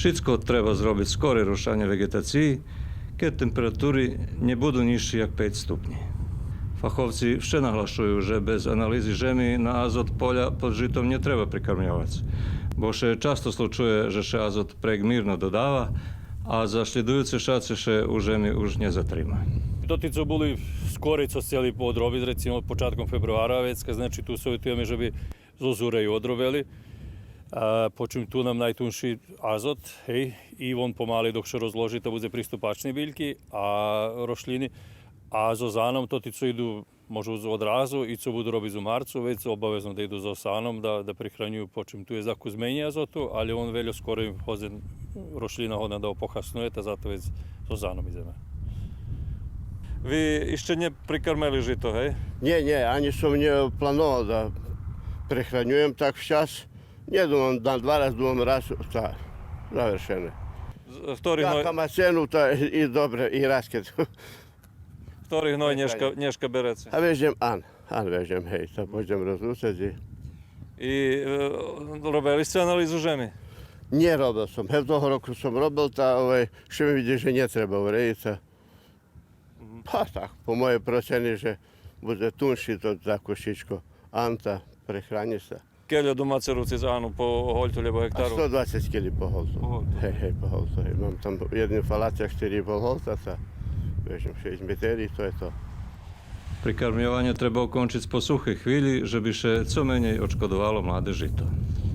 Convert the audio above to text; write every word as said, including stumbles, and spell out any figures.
Шицко треба зробиц скорей рушанє веґетациї, кед температури нє буду нїзши як пейц ступнї. Фаховци вше наглашую же без анализи жеми на азот поля под житом нє треба прикармйовац, бо ше часто случує же ше азот прейґмирно додава, а за шлїдуюце шаце ше у жеми уж нє затрима. Тоти цо були скорей цо сцели одробиц, рецимо, початком фебруара вецка, значи, ту совитуєме же би зоз урею одробели. А, почим ту нам найтунши азот, гей, и вон помалей док ше розложи, та будзе приступачни бильки, а рошлїни, а зоз аном тоти цо иду можу з-, одразу и цо буду робиц у марцу, вец обавезно да иду зоз аном, да, да прихранюю, почим ту єст дакус менєй азоту, але вон вельо скорей годзен рошлїна годна да го похаснує, та зато вец зоз аном идземе. Ви ище нє прикармели жито, гей? Нє, нє, анї сом нє плановал да прехранюєм так вчас. Нє думам, на два раз думам раз, та завершене. З-, хтори гной, Така ма цену, та и добре, и раз кед. Хтори гной нєшка, нєшка береце? А вежнєм ан, ан вежнєм, гей, та пойдзем розлуцац и... И, е, робели сце анализу жеми? Нє робел сом, гев, того року сом робел, та, овай, ше ми видзи же нє треба уреїц, та. Па так, по моєй процени же будзе тунши, то так кошичко ан, та прехранї ше. Кельо думаце руциц ану по гольту лєбо гектару? А сто двацец кили по гольту. По гольту. Гей, гей, по гольту, гей. Мам там єдни фалаци, штири по гольту, та вежнєм шейсц метери, то є то. Прикармйованє треба окончиц по сухей хвилї, же би ше цо менєй одшкодовало младе жито.